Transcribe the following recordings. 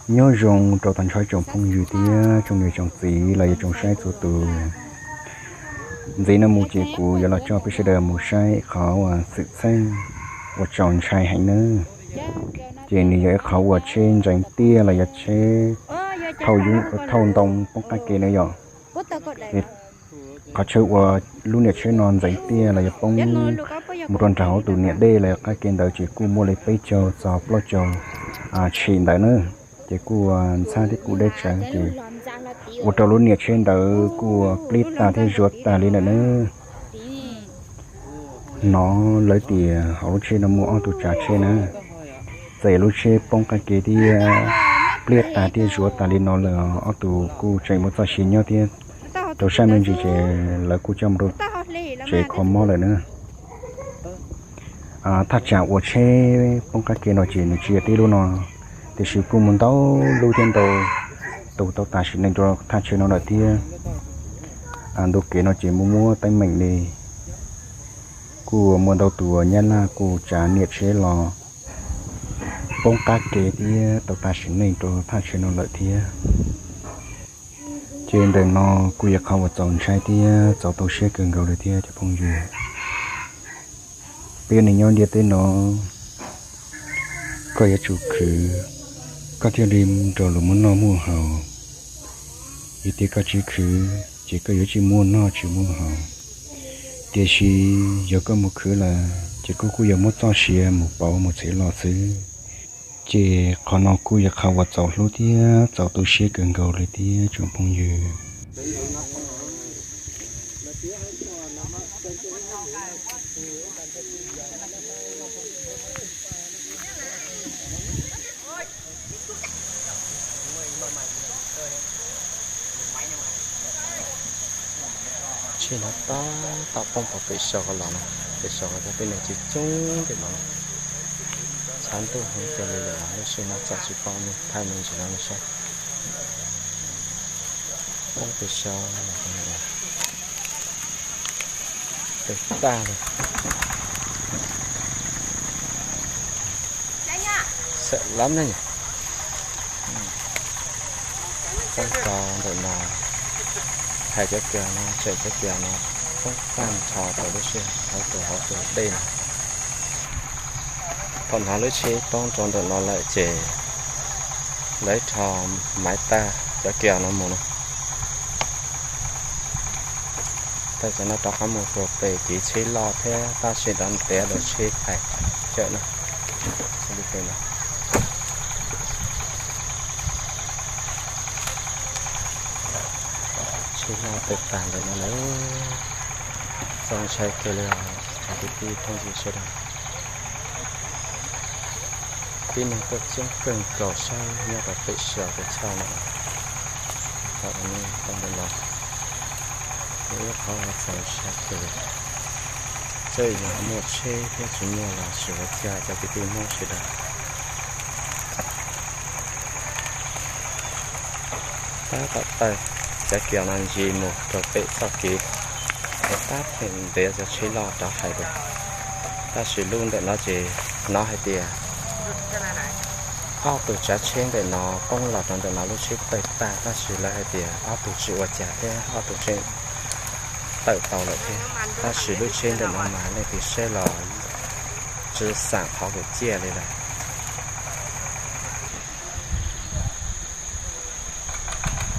Nyob zoo rau tag nrho tsoom phooj ywg thiab tsoom niam tsoom txiv los yog tsoom saib txhua tus. Ntxiv no mus ces kuv yuav los coj peb sawv daws mus saib qhov uas xwm txheej uas txaus ntshai heev nawb. Ces nws yog ib qhov uas tsheb ntseev tiaj los yog tsheb thauj ntoo poob qab ke na yom. Qhov chaw uas lub niam tsheb no ntxeev tiaj los yog poob mus rau nram hauv tus niam dej los yog qab ke ntawd ces kuj muaj li peb caug txog plaub caug tshim ntawd na. Ces kuj ntxhab thiab kuj deb tsawv ces ua rau lub niam tsheb ntawd kuj plib tag thiab zuav tag li lawm na. Hnov lawv tias hauv lub tsheb no muaj ob tug tsav tsheb na, txawm lub tsheb poob qab ke thiab pliag tag thiab zuav tag li no lawm, ob tug kuj tseem muaj txoj sia nyob thiab. Rau sab me ntsis ces lawv kuj coj mus rau tsev kho mob lawm na. Thaj tsam uas tsheb poob qab ke no ces nws tsis yog tib lub no, tiam sis kuj muaj ntau lub thiab ntau tus tau tas sim neej rau thaj tsam no lawm thiab. Ntu kev no ces muaj muab teeb meem li, kuj muaj ntau tus nyab laj kuj tsav niam tsheb los poob qab ke thiab tau tas sim neej rau thaj tsam no lawm thiab. Ces ntawm no kuj yog qhov uas txaus ntshai thiab txaus tu siab kawg nkaus li thiab cov phooj ywg. Peb ua neeg nyob ntiaj teb no, koj yuav tsum khwv, koj thiaj li rau luag muaj noj muaj haus. Yog tias koj tsis khwv, ces koj yuav tsis muaj noj tsis muaj haus. Tiam sis yog koj mus khwv lawm ces koj kuj yuav muab txoj sia mus pauv mus txhiv los xwb. Ces qhov no kuj yog qhov uas txaus hlub thiab txaus tu siab kawg nkaus li thiab tsoom phooj ywg. Tsheb no tab tom poob pem saum los no, pem saum los cov tib neeg tsis coob pem no. Tshav ntuj heev kawg li lawm, lub sij hawm no txawm tsis pom nws thaij me ntsis no saib. Poob pem saum, pem tag li. Xeem lab ne. Poob rau ntawm no, hais cov kiag no, tsem cov kiag no, poob tag nrho rau lub sij hawm tus hauv tus dej no. Thaum hnov lub tsheb poob rau ntawm no lawm ces lawv rho maiv tag cov kiag no mus no. Tawm cov no rov qab mus rau pem kev tsheb loj thiab tab sis rov ntev rau tsheb thais cawm no. Tsheb loj tawm tag ntawm no lawm. Txaus ntshai kawg li os cov kwv tij phooj ywg sawv daws. Tib neeg tuaj coob kawg nkaus saib nyob rau pem sab pem tshaj no. Tau ntawm no, yog ib qhov uas txaus ntshai kawg li. Txawm yog muaj tsheb thiab tsis muaj los tsis ua cas cov kwv tij Hmoob sawv daws. Tab tom tawm cov kiag no ncig mus rau pem txoj kev, tab pheem ntev cov tsheb loj rov hais tias, tab sis lub ntawm no ces hnov hais tias ob tug tsav tsheb ntawm no poob los rau ntawm no lub tsheb tawg tag tab sis lawv hais tias ob tug tsis ua cas thiab ob tug tseem tawm tau lawm thiab. Tab sis lub tsheb ntawm no mas leej twg saib los tsis xam qhov kuj ciaj li lawm.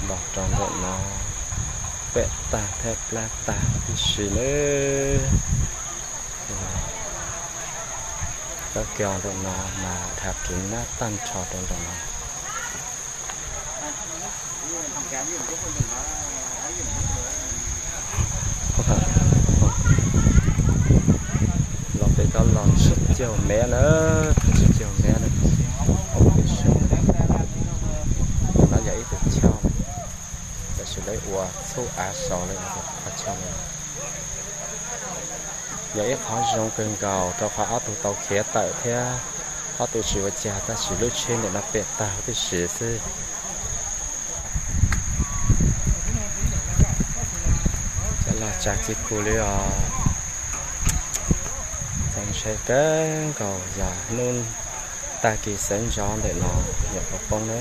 Los rau ntawm no pem tag thiab plab tag tib si nawb. Cov kiag ntawm no mas dhav ris nab tag nrho rau ntawm no. Los pem tod los tsib caug mev na, tsib caug mev na. No yog ib tug choj, tab sis lawv ua txhub av saud lawv ua qhov choj no. Yog ib qhov zoo kawg nkaus rau qhov ob tug tau khiav tawm thiab ob tug tsis ua cas tab sis lub tsheb ntawm no pem tag huv tib si xwb. Cov loj tsav txij kuj li os. Txaus ntshai kawg nkaus yog hnub Tag kis sawv ntxov ntawm no, yog qhov poob na.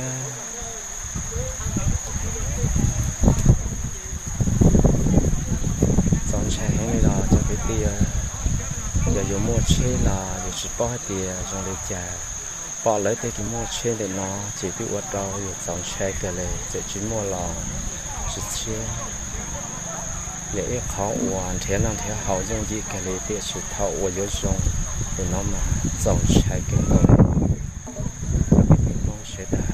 Txaus ntshai heev li los cov kwv tij, yog yus muaj tsheb los yus tsis paub hais tias zoo li cas. Pom lawv tej kws muaj tsheb ntawm no ces twb ua rau yus txaus ntshai kawg li, txawm tsis muaj los tsis tshiab. Yog ib qhov uas nrhiav noj nrhiav haus yooj yim kawg li, tiam sis thaum uas yuav zoo li no mas txaus ntshai kawg nkaus li. Cov kwv tij Hmoob sawv daws,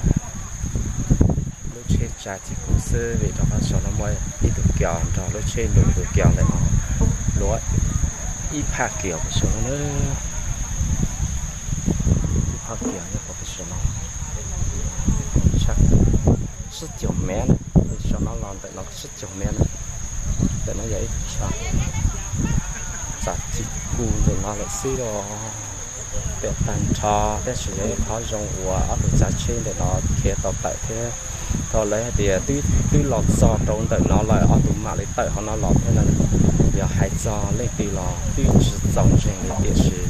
lub tsheb tsa cig kub xwb, vim rau qhov saum no muaj ib tug kios nrog lub tsheb lug, tus kios ntawm no luav ib phaj kios pem saum no na. Ib phaj kios nyob pem saum no, tsib caug mev na, saum no los ntawm no tsib caug mev na. Ntawm no yog ib tug tsha tsa cig kub ntawm no lawm xwb os. Pem tag nrho tab sis yog ib qhov zoo uas ob tug tsav tsheb ntawm no khiav tau tawm thiab. Thaum lawv hais tias twb los txog rau ntawm no lawm, ob tug mam li tawm hauv no los thiab na. Yog hais txog leej twg los twb tsis txaus ntseeg li, tiam sis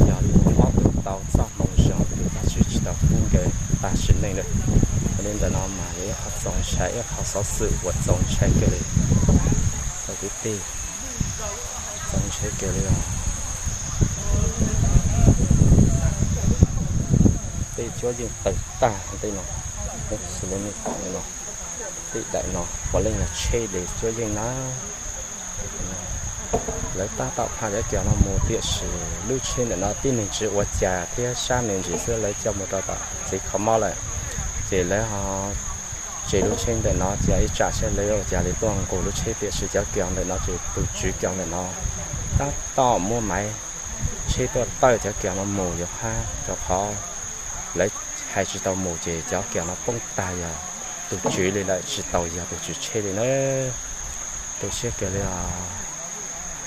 yog ob tug tau txoj hmoo zoo, tus Vajtswv tsis tau pub nkawd tag sim neej lawm. Yog li ntawm no mas yog ib qhov txaus ntshai, ib qhov xov xwm uas txaus ntshai kawg li. Cov kwv tij, txaus ntshai kawg li os. Tej cuab yeej tawg tag tej no, xws li no, tej daim no puav leej yog tsheb de cuab yeej na. Lawv tab tom phaj cov kios no mus, tiam sis lub tsheb ntawm no tib neeg tsis ua cas thiab, sab me ntsis xwb lawv coj mus rau tom tsev kho mob lawm. Ces lawv ho tseg lub tsheb ntawm no, ces ib tsam saib lawv ua cas li tuaj nqus lub tsheb, tiam sis cov kios ntawm no ces tus tswv kios ntawm no tab tom muab maiv tsheb tuaj tawm cov kios no mus yuav qab, rau qhov lawv hais tsis tau mus ces cov kios no poob tag, yog tus tswv li lawm, tsis tau yog tus tswv tsheb li na. Tu siab kawg li os.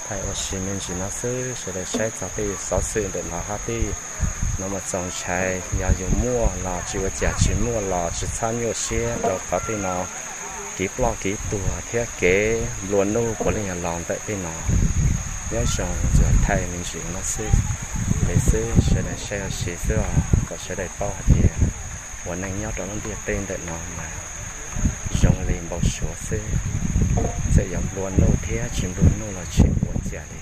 Thaij ua si me ntsis no xwb, sawv daws saib txog tej xov xwm ntawm no hab tij no mas txaus ntshai. Yog yus muaj los tsis ua cas, tsis muaj los tsis txhob nyuaj siab, rau qhov tej no kev ploj kev tuag thiab kev nplua nuj puav leej yog los ntawm tej no. Nyob zoo, tsuas thaij me ntsis no xwb li xwb, sawv daws saib ua si xwb os, kom sawv daws paub hais tias ua neej nyob rau lub ntiaj teb ntawm no mas zoo li npau suav xwb. Txawm yog nplua nuj thiab tsis nplua nuj los tsis ua cas li.